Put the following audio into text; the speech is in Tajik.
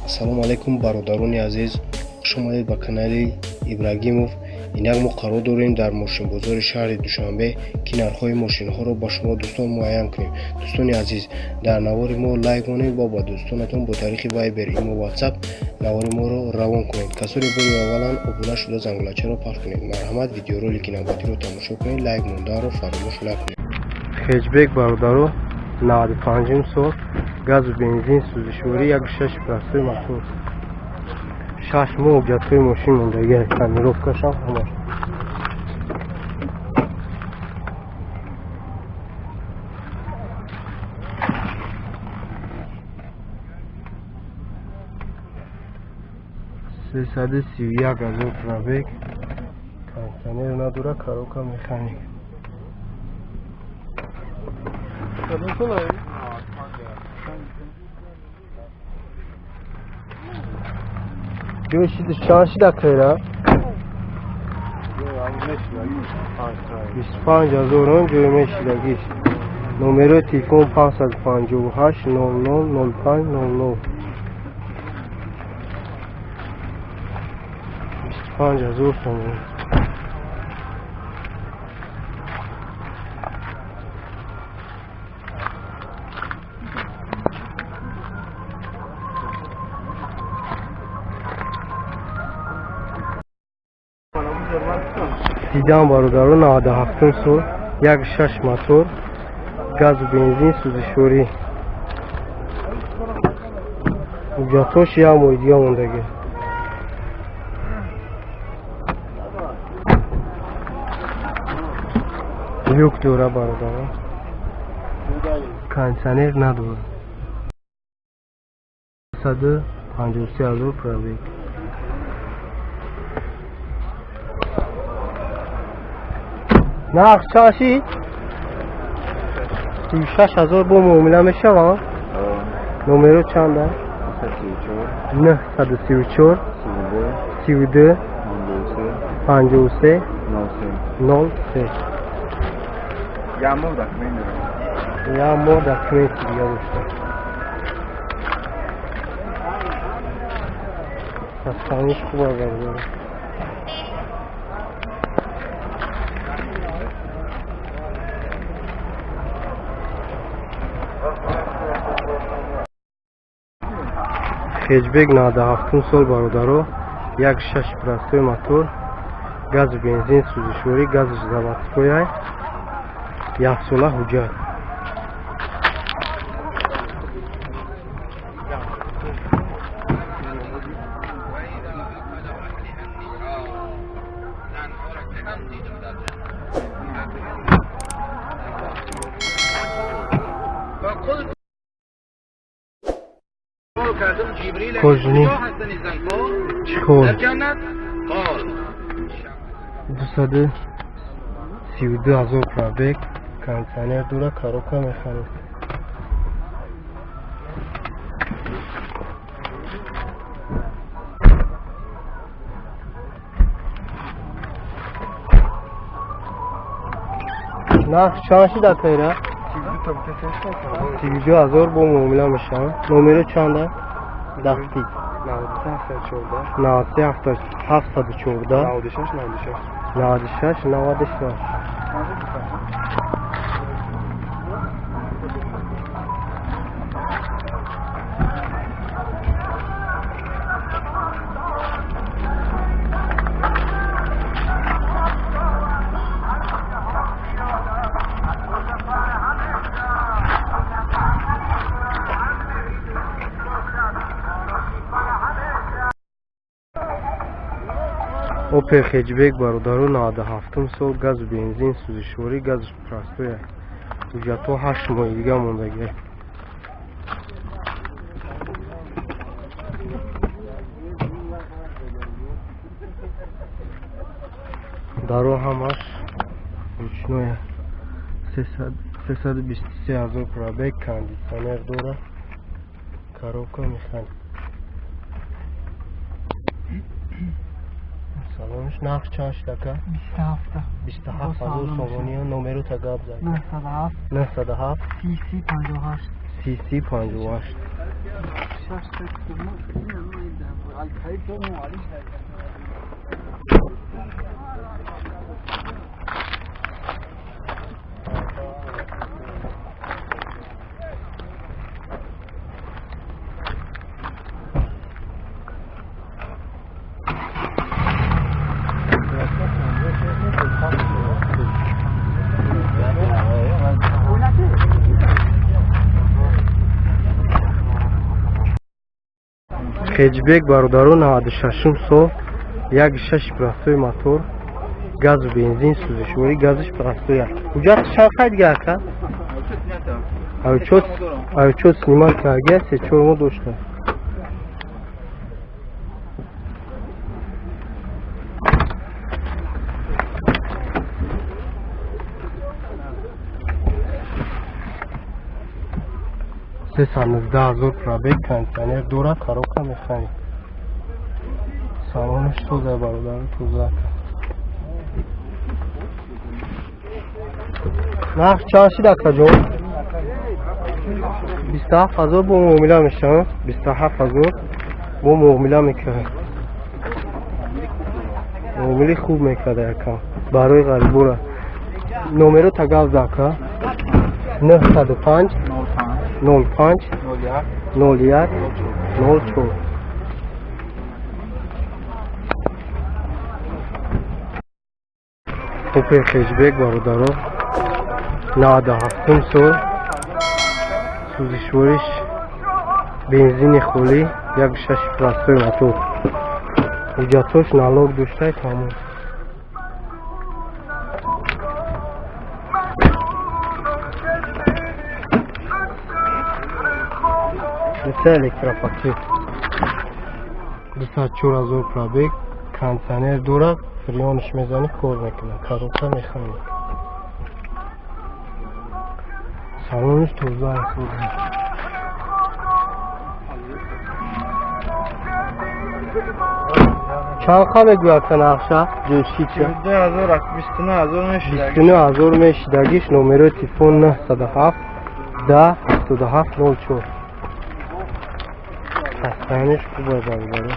Ассалому алайкум, бародарони азиз, хуш омадед ба канали Ибрагимов. Инак мо қарор дорем дар мошинбозори шаҳри Душанбе, ки нархҳои мошинҳоро ба шумо дӯстон муайян кунем. Дӯстони азиз, дар навори мо лайк монед ва ба дӯстонатон бо тариқи Вайбер, имо, Ватсап навори моро равон кунед. Касоне бори аввалан обуна шуда, зангулачаро пахш кунед. Марҳамат, видеоролики навбатиро тамошо кунед, лайк монданро фаромӯш накунед. Хеҷбек, бародаро, 95 сол, газу бензин, сӯзишворӣ, 1,6, простой мотор, 6 моҳ ҳуҷҷатҳои мошин мондагӣ, тонировкашам ҳамаш. 331 000 пробег, кондитсионер надора, коробка механик. Ҷои шидаш чанд шида кайра? 25 000 ҷои мешидагиш. Номерои телефон 558 00 05 00. 25 000 сомон. Дидам, бародаро, 97 сол, 1,6 мотор, газу бензин, сӯзишворӣ, ҳуҷҷатҳош як моҳи дига мондагӣ. Люк дора, бародаро, кондитсионер надорад. 153 000 пробег. Нарх чанд шид? 36 000 бо муомила мешаванд. Номеро чанда? 934 32 53 03. Як моҳ документ дорам. Як моҳ документи дига дошта. Сохраниш хуб, бародаро. Хеҷбек 97 сол, бародаро, 1,6 простой мотор, газу бензин, сӯзишворӣ, газу заводской, яксола ҳуҷҷат. Кожаный чехол. 232 000 пробег, кондитсионер дора, коробка механик. Нарх чанд шида, кайра? 32 000 бо муомила мешаванд. Номеро чанда? Дастӣ. 93 93 714 96 96. 96 96. Опел хеҷбек, бародаро, 97 сол, газу бензин, сӯзишворӣ, газу простой, ҳуҷҷатҳо 8 моҳи дига мондагӣ. Даро ҳамаш ручной. 323 000 пробег, кондитсионер дора, коробка механик. Салонш нарх чанд шид, ака? 27. 27 000 сомонӣ. Номеро та гап зад. 907 907 30 58. 30 58. Хэтчбек бародаро 96 сол, 1.6 простой мотор, газу бензин, сӯзишворӣ, газиш простой. Ҳуҷҷат чанд қайд ака? Авчот снимат карга, 3-4 моҳ дошта. 319,000 пробег, кондиционер дорад, коробка механик. Салонаш тоза бародаро, тоза. Нарх чанд шид акаҷон? 27,000 бо муомила мешавад. 27,000 бо муомила мекунад. Муомили хуб мекарда якам. Барои ғарибора. Номеро тагав ака. 905 05 01 04. Опел хэтчбек бародаро 97 сол, сӯзишвориш бензини холӣ, 1.6 простой мотор. Ҳуҷҷатҳош налог доштай тамом. Це электропакет. 204,000 пробег, кондиционер дорад, фреонш мезанӣ кор мекунад, коробка механик. Салониш тоза аст. Чанд қа мегӯяд ка нақша? Ҷӯшича? 29,000 мешидагиш. Номерои телефон 907 10 77 04. Состояние хуб бародаро.